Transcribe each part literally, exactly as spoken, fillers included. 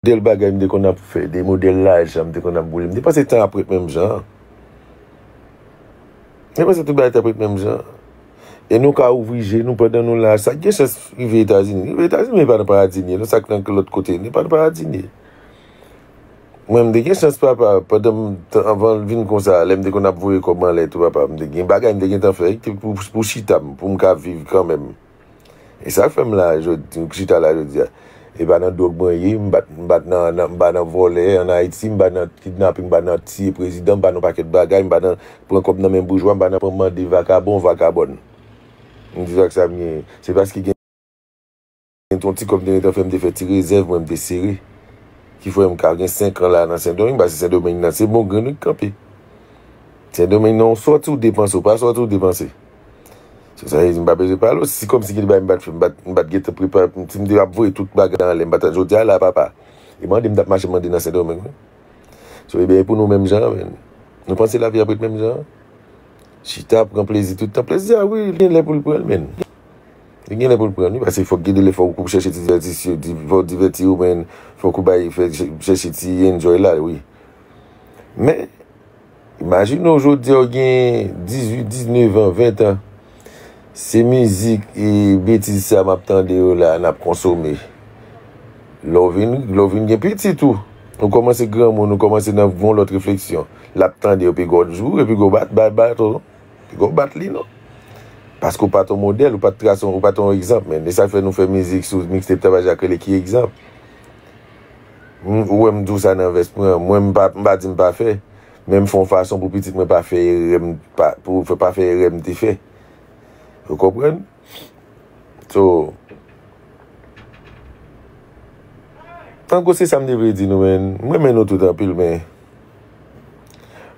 modèl bagay m te konn ap fè, de modèl lajan m te konn ap boule. M te panse tan ap ret menm jan an. M te panse tout bagay t ap ret menm jan an. E nou ka ouvri je nou pandan nou la. Sa k gen chans rive Etazini, rive Etazini, men pa nan paradi n ye. Nou sa k nan lòt kote, nou pa nan paradi n ye. Mwen, m te gen chans, papa, pandan m, t- anvan l vin konsa, lè m te konn ap voye kòb anlè tou, papa, m te gen bagay m te gentan fè, ki te pou, pou chita m, pou m ka viv kanmenm. E sa k fè m la, jodi, chita la jodi a. E pa nan dwòg mwen ye, m pa t, m pa t nan, nan, m pa nan vòlè ann Ayiti, m pa nan kidnaping, m pa nan tiye prezidan, m pa nan pakèt bagay, m pa nan pran kòb nan men boujwa, m pa nan pran mande vakabon, vakabòn. M di sa k sa m ye. Se paske gen, gen yon ti kòb m te gentan fè, m te fè ti rezèv mwen, m te sere. Ki fè m ka gen senk an la nan Sendomeng, paske Sendomeng nan se bon grenn wi k kanpe. Sendomeng nan, ou sòti ou depanse, ou pa sòti ou depanse. Se sa, m pa bezwen pale w. Si kòmsi gen bagay m pa t fè, m pa t, m pa t gentan prepare, si m te ap voye tout bagay anlè, m pa t, jodi a la, papa. E mande m t ap mache mande nan Sendomeng, wi. So, ebyen, e pou nou menm jan an, menn. Nou panse lavi ap ret menm jan an? Chita, pran plezi tout tan. Plezi a, wi, li gen lè pou l pran l, menn. Li gen lè pou l pran l, wi, paske fòk gen de lè fòk ou chèche ti divètisyon, di- fòk divèti ou, menn. Fòk ou bay, fè, chèche ti enjoy la, wi. Men, imajine w jodi a, w gen dizuit, diznèf an, ven an. Se mizik e betiz sa m ap tande yo la, n ap konsome. Lè w vin, lè w vin gen pitit ou, ou kòmanse granmoun, ou kòmanse nan yon lòt refleksyon. L ap tande yo, piga w joure, piga w bat, bat, bat, piga w bat li, non. Paske w pa t yon modèl, ou pa t trase, ou pa t yon egzanp, men. E sa k fè nou fè mizik sou mixtape Tapaja k rele Ki Egzanp. M- Ou wè m di w sa nan vès mwen an. Mwen, m pa, m pa di m pa fè, men m fè yon fason pou pitit mwen pa fè erè m, pa, pou fè, pa fè erè m te fè. Ou konprann? So, an gwo, se sa m te vle di nou, men. M renmen nou tout anpil, men.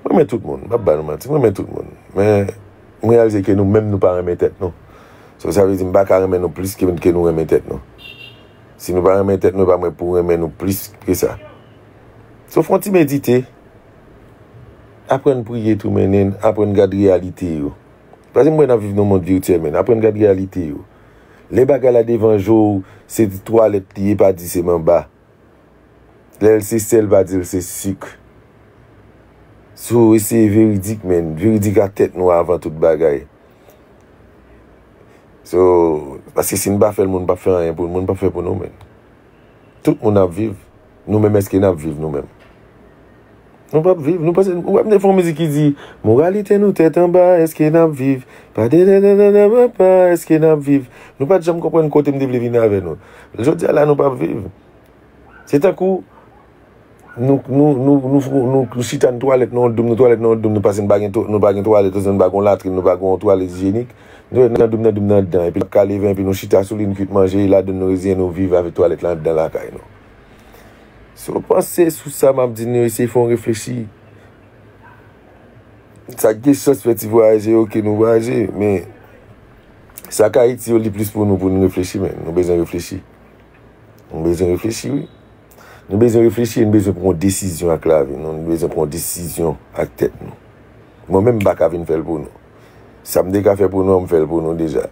M renmen tout moun, m p ap ba nou manti, m renmen tout moun. Men, m reyalize ke nou menm, nou pa renmen tèt nou. So, sa vle di, m pa ka renmen nou plis ke, ke nou renmen tèt nou. Si nou pa renmen tèt nou, e pa mwen pou renmen nou plis ke sa. So, fè yon ti medite. Aprann priye tou, men, aprann gad reyalite yo. Paske m wè n ap viv nan yon mond vityèl, men aprann gad reyalite yo. Lè bagay la devan je w, se twalèt li ye, pa di se manba. Lè l se sèl, pa di l se sik. So, eseye veridik, men. Veridik ak tèt nou avan tout bagay. So, paske si n pa fè l, moun p ap fè anyen pou n, moun p ap fè pou nou, men. Tout moun ap viv. Nou menm, èske n ap viv nou menm? Nou p ap viv. Nou panse, ou wè m te fè yon mizik ki di, moralite nou tèt anba, èske n ap viv? Pa de, de, de, de, de, pa, èske n ap viv? Nou pa t janm konprann kote m te vle vin avè nou. Jodi a la, nou p ap viv. Se tankou nou, nou, nou, nou, nou, nou chita nan twalèt, nan yon doum, nou twalèt nan yon doum, nou pase, nou pa gen to- nou pa gen twalèt, nou pa gen yon latrin, nou pa gen yon twalèt ijyenik. Nou nan doum, nan doum, nan anndan. Epi l ap ka leve, epi nou chita sou li, nou kwit manje, ladann nou reziyen nou viv avèk twalèt la anndan lakay nou. Si w panse sou sa m ap di nou, eseye fè yon reflechi. Sa k gen chans fè ti vwayaje, oke, nou vwayaje, men sa k Ayiti yo, li plis pou nou, pou nou reflechi, men nou bezwen reflechi. Nou bezwen reflechi, wi. Nou bezwen reflechi e nou bezwen pran yon desizyon ak lavi nou. Nou bezwen pran yon desizyon ak tèt nou. Mwen menm, m pa ka vin fè l pou nou. Sa m te ka fè pou nou an, m fè l pou nou deja.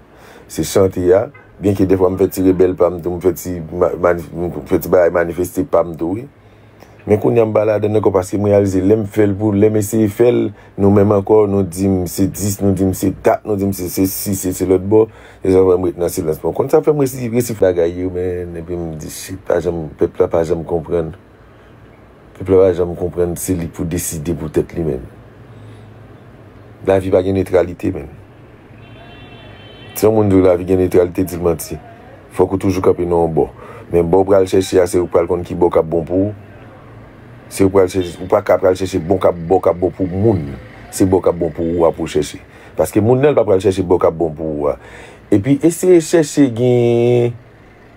Se chante a, byenke defwa m fè ti rebèl pa m tou, m fè ti, ma- manif- m fè ti bagay manifeste pa m tou, wi. Men kounye a m pa ladann ankò paske m reyalize lè m fè l pou, lè m eseye fè l, nou menm ankò, nou di m se dis, nou di m se dat, nou di m se sesi, se, se lòtbò. Se sa fè m ret nan silans. Bon, konn sa fè m resi, resi fè bagay yo, men, epi m di, shit, pa janm, pèp la pa janm konprann. Pèp la pa janm konprann, se li pou deside pou tèt li, men. Lavi pa gen netralite, men. Si yon moun di w lavi gen netralite, di l manti. Fòk ou toujou kanpe nan yon bò. Men bò w pral chèche a, se ou k pral konn ki bò k ap bon pou ou. Se ou pral chèche, ou pa ka pral chèche bon k ap, bò k ap bon pou moun. Se bò k ap bon pou ou a pou w chèche. Paske moun nan, l pa pral chèche bò k ap bon pou ou a. Epi eseye chèche gen,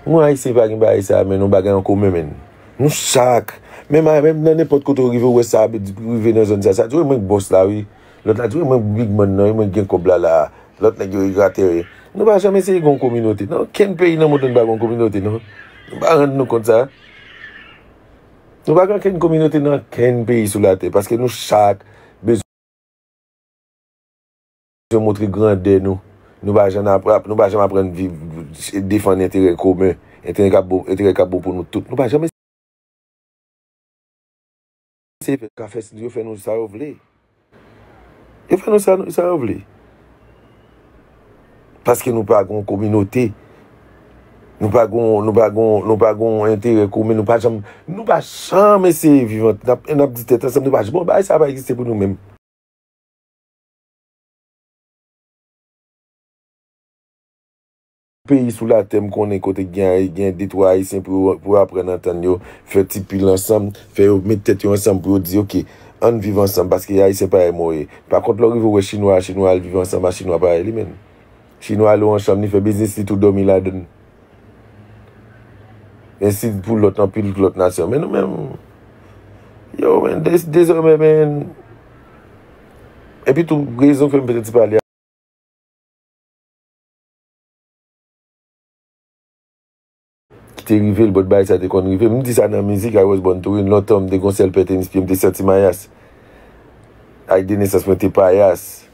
nou Ayisyen pa gen bagay sa, men nou bagay an komen, men. Nou chak, menm a- menm nan nenpòt kote w rive, ou wè sa ap rive nan zòn sa, sa di, wi, mwen k bòs la, wi. Lòt la di, wi, mwen k big man nan, wi, mwen k gen kòb la, la. Lòt nèg yo, yo atè. Nou pa janm eseye gen yon kominote. Nan okenn peyi nan mond lan, nou pa gen yon kominote, non. Nou pa rann nou kont sa. Nou pa gen okenn kominote nan okenn peyi sou latè, paske nou chak bezwen montre grandè nou. Nou pa janm ap- nou pa janm aprann viv, defann enterè komen, enterè k ap bon, enterè k ap bon pou nou tout. Nou pa janm Se fè, ka fè, yo fè nou sa yo vle. Yo fè nou sa, sa yo vle. Paske nou pa gon kominote. Nou pa gon, nou pa gon, nou pa gon enterè komen, nou pa janm, nou pa janm eseye viv ant, n ap, n ap di tèt ansanm, nou pa janm, bon, bagay sa pa egziste pou nou menm. Peyi sou latè, m konnen kote k gen, gen de twa Ayisyen pou yo, pou yo aprann antann yo, fè ti pil ansanm, fè yo met tèt yo ansanm pou yo di, "Oke, ann viv ansanm," paske Ayisyen parèy mwen ye. Pa kont, lè w rive w wè Chinwa a, Chinwa al viv ansanm a Chinwa parèy li menm. Chinwa ale yon chanm, li fè biznis li tou dòmi ladann. Ensi pou lòt, anpil lòt nasyon. Men nou menm, yo, men, dez-, dezòmè, men, epi tou, rezon ke m te ti pale a, ki te rive l, but bagay sa te konn rive. M di sa nan mizik, I was born to win. Lontan, m te gon sèl pè tenis pye, m te santi mayas. Ak de nesans, mwen te payas.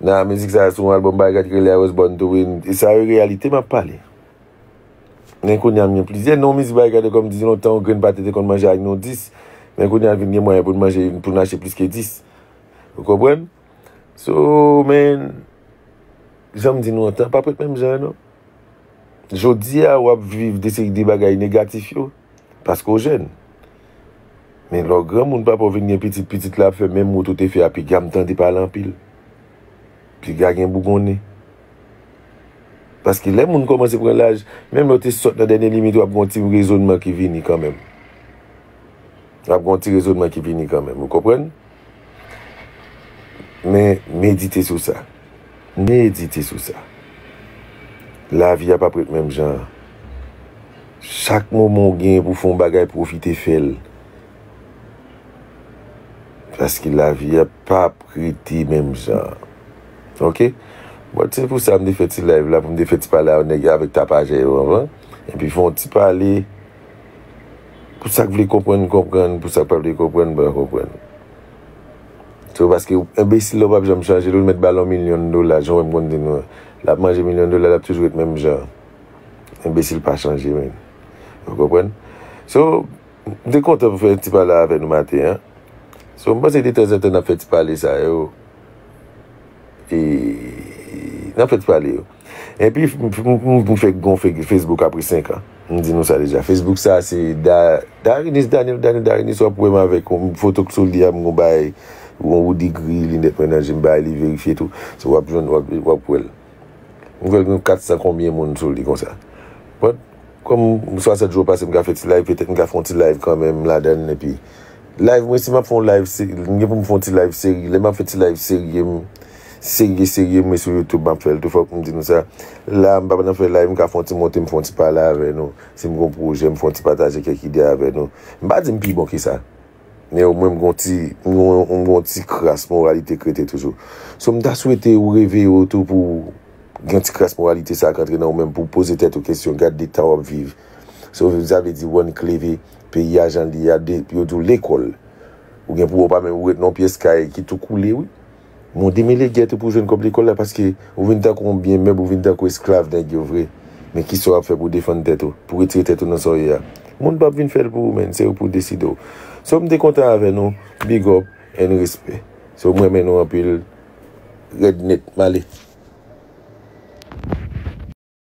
Nan mizik sa, sou yon albòm Barikad ki rele I was born to win. E sa, e reyalite m ap pale. Men kounye a, m gen plizyè non mizik Barikad, kòm di lontan, yon grenn pate te konn manje ak non dis. Men kounye a, vin gen mwayen pou n manje, pou n achte plis ke dis. Ou konprann? So, men, jan m di nou antan, p ap ret menm jan an, non. Jodi a, w ap viv de seri de bagay negatif yo, paske w jèn. Men lè w granmoun, papa w vin gen pitit, pitit la ap fè menm wout ou te fè a, piga m tande pale anpil. Piga gen bougonnen. Paske lè moun kòmanse pran laj, menm lè w te sòt nan dènye limit, w ap gen yon ti rezònman ki vini kanmenm. W ap gen yon ti rezònman ki vini kanmenm, ou konprann? Men, medite sou sa. Medite sou sa. Lavi a p ap ret menm jan an. Chak moman w genyen pou w fè yon bagay, pwofite fè l. Paske lavi a p ap rete menm jan an. Oke? Bon, se pou sa m te fè ti live la, pou m te fè ti pale a nèg avèk tapajè yo anvan. Epi fè yon ti pale pou sa k vle konprann, konprann, pou sa k pa vle konprann, pa konprann. So, paske enbesil la, w p ap janm chanje l, ou mèt ba l yon milyon dola, jan w wè m konn di nou an. L ap manje milyon dola, l ap toujou ret menm jan. Enbesil pa chanje, men. Ou konprann? So, m te kontan pou fè ti pale avè nou maten an. So, m panse de tanzantan n ap fè ti pale sa yo. E, n ap fè ti pale yo. Epi, m, m, m, m fèk gon Fe-, Facebook apre senk an. M di nou sa deja. Facebook sa, se Da-, Darinis, Daniel, Daniel Darinis, w ap wè m avèk yon foto k sou li a, m gon bagay, yon woudi gri, linèt mwen nan je m, bagay li verifye tou. So, w ap jwenn, w ap, w ap wè l. M kwè l gen kat san konbyen moun sou li konsa. But, kòm swasant jou pase, m ka fè ti live, petèt m ka fè yon ti live kanmenm ladan l, epi live mwen, si m ap fè yon live, se, m gen pou m fè yon ti live seri. Lè m ap fè ti live serye, m, serye, serye, mwen sou YouTube, m ap fè l tou, fòk m di nou sa. La, m pa nan fè live, m ka fè yon ti monte, m fè yon ti pale avè nou. Si m gen yon pwojè, m fè yon ti pataje kèk ide avè nou. M pa di m pi bon ke sa. Men omwen m gon ti, m gon, m gon ti kras moralite k rete toujou. So, m ta swete ou reveye w tou pou w gen ti kras moralite sa k antre nan ou menm, pou w poze tèt ou kesyon, gad eta w ap viv. So, sa vle di, w ann kleve, peyi a jan l ye a, de, yo di w lekòl. Ou gen pou w pa menm ou ret nan yon pyès kay ki tou koule, wi. Men w demele gè tou pou w jwenn kòb lekòl la, paske ou vin tankou yon byen mèb, ou vin tankou esklav nèg yo vre. Men kisa w ap fè pou w defann tèt ou, pou w retire tèt ou nan sa w ye a? Moun p ap vin fè l pou ou, menn, se ou pou w deside w. So, m te kontan avè nou, big up and respect. So, m renmen nou anpil, rèd nèt, m ale.